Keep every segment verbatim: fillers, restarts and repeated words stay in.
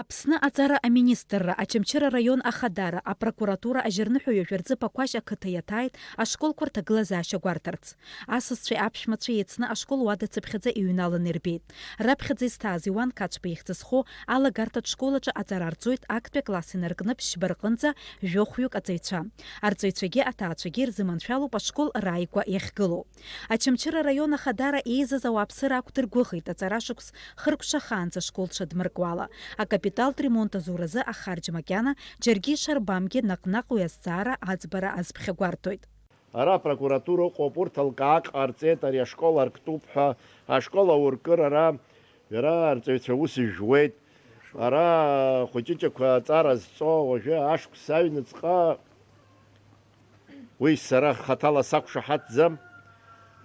Аԥсны аҵара аминистрра, Очамчыра араион ахадара, апрокуратура ажьырныҳәа ҩажәа рзы Ԥақәашь ақыҭа иаҭааит ашколқәа рҭагылазаашьа гәарҭарц. Асасцәеи аԥшәмацәеи еицны ашкол уадацыԥхьаӡа иҩналаны ирбеит. Раԥхьаӡа изҭааз Иуан Қацәба ихьӡ зху алагарҭатә школ аҿы аҵара рҵоит актәи акласс инаркны ԥшьба рҟынӡа жәохәҩык аҵаҩцәа. Арҵаҩцәагьы аҭаацәагьы ирзыманшәалоуп ашкол рааигәа иахьгылоу. Очамчыра араион ахадара еизаз ауааԥсыра ақәдыргәыӷит аҵарашықәс хыркәшахаанӡа ашкол дшадмыркуала. Акапиталтә ремонт азуразы ахарџь макьана џьаргьы ишарбамгьы, наҟ-наҟ уи азҵаара аӡбара азԥхьа гәарҭоит. Ара апрокуратура ыҟоуп, урҭ лкаак ҟарҵеит, ари ашкол арктәуп ҳәа, ашкол ауркыр ара, иара арҵаҩцәа аус ижәуеит. Ара хәыҷыҷақәа аҵара зҵо, уажәы ашықәс аҩныҵҟа уи сара хаҭала сақәшаҳаҭӡам.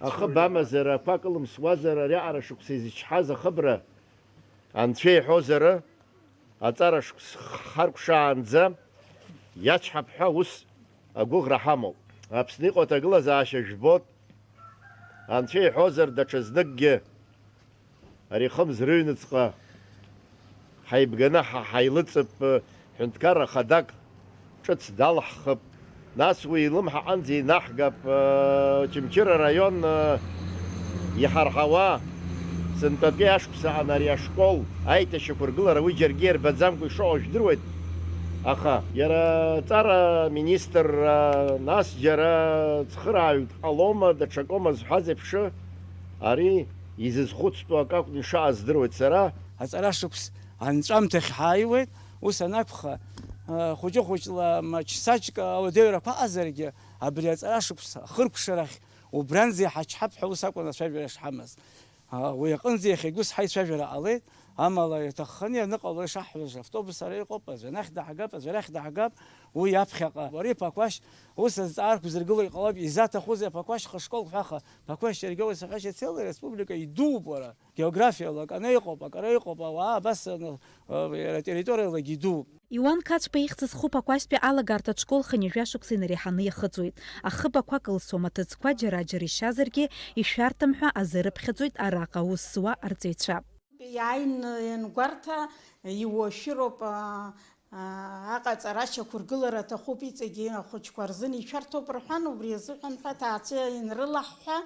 Ахыб амазара, ақәа кылымсуазар, ариаҟара шықәса изычҳаз ахыбра, анцәа иҳәозар, аҵара шықәс харкәшаанӡа иачҳап ҳәа ус агәыӷра ҳамоуп. Аԥсны иҟоу аҭагылазаашьа жәбоит. Анцәа иҳәозар, даҽазныкгьы ари хымз рыҩныҵҟа ҳаибганы ҳа-, ҳаилыҵып, ҳәынҭқарра хадак ҿыц далҳхып, нас уи илымҳаҟынӡа инаҳгап, Очамчыра араион иҳарҳауа, сынтәатәи ашықәсаҟны ари ашкол аиҭашьақәыргылара уи џьаргьы иарбаӡамкәа ишыҟоу жәдыруеит, аха иара аҵара министрра, нас џьара цхырааҩ дҟалома, даҽакома зҳәаз еиԥш, ари изызхәыцтәу акы акәны ишыҟаз здыруеит сара. Аҵара шықәс анҵәамҭахь ҳааиуеит, ус анакәха, хәыҷы-хәыҷла, маҷ-саҷк ауадаҩрақәа аҟазаргьы, абри аҵара шықәс ахыркәшарахь убранӡа иҳачҳап ҳәа ус акәын ацәажәара шҳамаз. Уи аҟынӡа иахьагьы ус ҳаицәажәара ҟалеит, амала иаҭахханы ианыҟало ишаҳҳәоз, автобус ара иҟоуп, аӡәы анахь даҳгап, аӡәы арахь даҳгап, уи аԥхьаҟа. Уара Ԥақәашь ус азҵаарақәа зыргыло иҟалап, изаҭахузеи Аԥақәашь хышколк ҳәа аха, Ԥақәашь Џьаргьоу исаҳәашьа целая республика идууп уара. Географиала аканы иҟоуп, акара иҟоуп, ауаа абас, аны, а, иара атерриториалагьы идууп. Иуан Қацәба ихьӡ зху Ԥақәашьтәи алагарҭа школ хынҩажәа шықәса инареиҳаны иахыҵуеит. Ахыб ақәа кылсуам, аҭыӡқәа џьара-џьара ишьазаргьы, ишәарҭам ҳәа азы рыԥхьаӡоит араҟа аус зуа арҵаҩцәа. Иааин иангәарҭа, иуашәыроуп, а, аа, аҟаҵара ашьақәыргылара аҭахуп, иҵегьы ахәыҷқәа рзын ишәарҭоуп рҳәан, убри азыҳәан ҳәа аҭаацәа инрылаҳҳәа,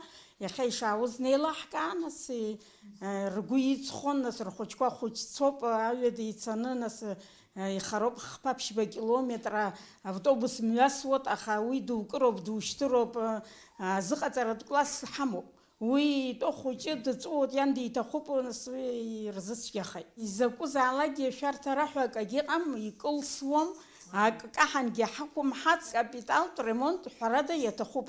иахьа ишаауз неилаҳкаа, нас, и-, э, ргәы иҵхон, нас рхәыҷқәа хәыҷцоуп, аҩада ицаны, нас, э, ихароуп хԥа-ԥшьба километра автобус мҩасуеит, аха уи дукыроуп, душьҭыроуп, э, азыҟаҵаратә класс ҳамоуп. Уи итәы хәыҷы дыҵәуоит, иан диҭахуп, нас уи ирзыцәгьахеит. Изакәызаалакгьы ашәарҭара ҳәа акагьы ыҟам, икылсуам, акы каҳангьы ҳақәымҳац, капиталтә ремонт, ҳәарада, иаҭахуп.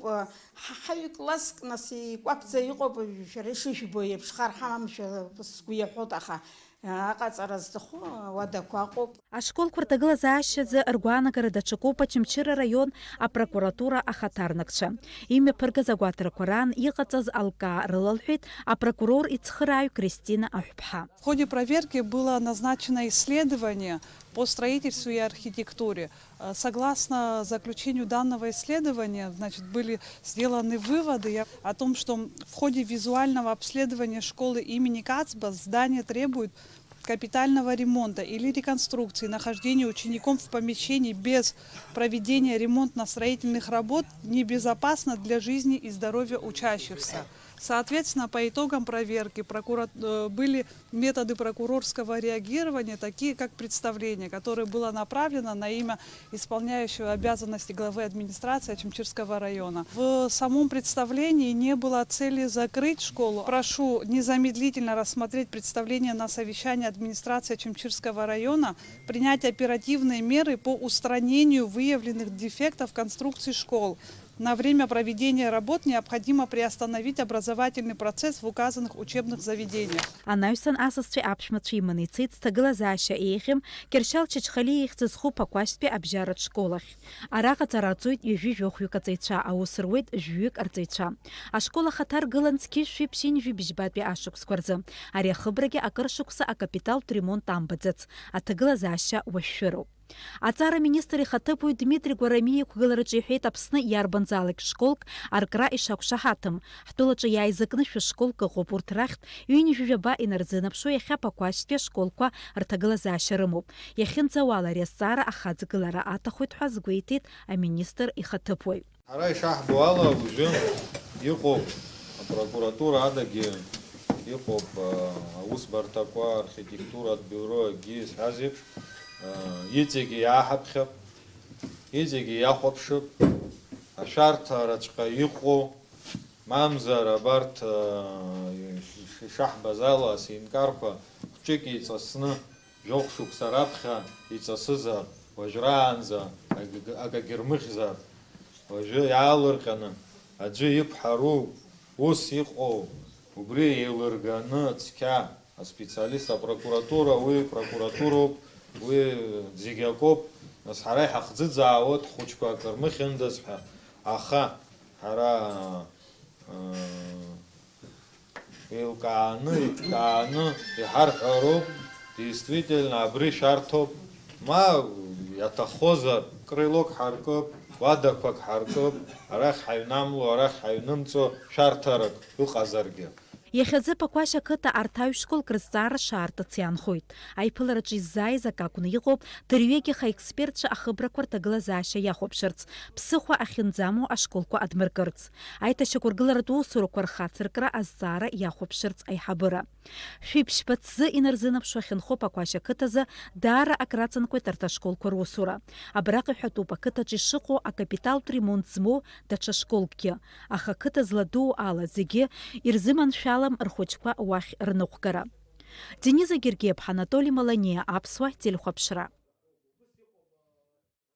Ҳа ҳаҩ-класск, нас, икәаԥӡа иҟоуп, шәара ишыжәбо еиԥш, хар ҳамамшәа сгәы иаҳәоит, аха аҟаҵара зҭаху ауадақәа ыҟоуп. Ашколқәа рҭагылазаашьазы ргәаанагара даҽакуп Очамчыра араион апрокуратура ахаҭарнакцәа. Имҩаԥыргаз агәаҭарақәа раан иҟаҵаз алкаа рылалҳәеит апрокурор ицхырааҩ Кристина Аҳәԥҳа. В ходе проверки было назначено исследование по строительству и архитектуре. Э, согласно заключению данного исследования, значит, были сделаны выводы о том, что в ходе визуального обследования школы имени Кацба здание требует капитального ремонта или реконструкции, нахождение учеником в помещении без проведения ремонтно-строительных работ небезопасно для жизни и здоровья учащихся. Соответственно, по итогам проверки прокура-, э, были методы прокурорского реагирования, такие как представление, которое было направлено на имя исполняющего обязанности главы администрации Очамчырского района. В самом представлении не было цели закрыть школу. Прошу незамедлительно рассмотреть представление на совещании администрации Очамчырского района, принять оперативные меры по устранению выявленных дефектов конструкций школ. На время проведения работ необходимо приостановить образовательный процесс в указанных учебных заведениях. Анаҩсан асасцәеи аԥшәмацәеи иманы ицеит зҭагылазаашьа еиӷьым Кьыршьал Чачхалиа ихьӡ зху Ԥақәашьтәи абжьаратә школ ахь. Араҟа ҵара рҵоит ҩажәи жәохәҩык аҵаҩцәа, аус руеит жәҩык арҵаҩцәа. Ашкол ахаҭа ргылан зқьи жәшәи ԥшьынҩажәи быжьбатәи ашықәсқәа рзы. Ари ахыбрагьы акыр шықәса акапиталтә ремонт амбаӡац. Аҭагылазаашьа уашәшәыроуп. Аҵара аминистр ихаҭыԥуаҩ Дмитри Гәарамиа иқәгылараҿы иҳәеит, Аԥсны иарбанзаалак школк аркра ишақәшаҳаҭым. Ҳтәылаҿы иааизакны шәышколк ыҟоуп, урҭ рахьтә ҩынҩажәи жәаба инарзынаԥшуа иахьа Пақәашьтәи ашколқәа рҭагылазаашьа рымоуп. Иахьынӡауала ари азҵаара ахаҵгылара аҭахоит ҳәа азгәеиҭеит аминистр ихаҭыԥуаҩ. Ҳара ишаҳбо ала, уажәы иҟоуп апрокуратура адагьы, иҟоуп, а, аусбарҭақәа, архитектуратә биуро, акгьы исҳәаз еиԥш, а, иҵегьы иааҳаԥхьап, иҵегьы иахәаԥшып, ашәарҭараҵәҟьа иҟоу, мамзар абарҭ, а, иш-, ишаҳбаз ала, асинкарқәа хәҷык еиҵасны, жәохә шықәса раԥхьа иҵасызар, уажәраанӡа ак-, акагьы рмыхьзар, уажәы иаалырҟьаны аӡәы иқәҳару ус иҟоу, убри еилырганы цқьа аспециалист, апрокуратура, уи прокуратуроуп, уи зегь акоуп, нас ҳара иҳахӡыӡаауеит ҳхәыҷқәа акы рмыхьындаз ҳәа, аха ҳара, ыы, еилкааны, иҭкааны иҳарҳәароуп, действительно, абри шәарҭоуп, ма иаҭаххозар, крылок ҳаркып, уадақәак ҳаркып, арахь ҳаҩнамло, арахь ҳаҩнымҵо шәарҭарак ыҟазаргьы. Иахьазы Пақәашь ақыҭа арҭ аҩ школк рызҵаара шаартыц иаанхоит. Аиԥылараҿы иззааиз акы акәны иҟоуп, дырҩегьых аекспертцәа ахыбрақәа рҭагылазаашьа иахәаԥшырц, ԥсыхәа ахьынӡамоу ашколқәа адмыркырц. Аиҭашьақәыргыларатә усурақәа рхацыркра азҵаара иахәаԥшырц аиҳабыра. Шәиԥшьба ҭзы инарзынаԥшуа ахьынхо Пақәашь ақыҭазы даара акраҵанакуеит арҭ ашколқәа русура. Абраҟа иҳәатәуп ақыҭаҿы ишыҟоу акапиталтә ремонт змоу даҽа школкгьы, аха ақыҭа зладуу ала зегьы ирзыманшәалам рхәыҷқәа уахь рныҟәгара. Дениза Гергиаԥҳа, Анатоли Маланиа, Аԥсуа телехәаԥшра.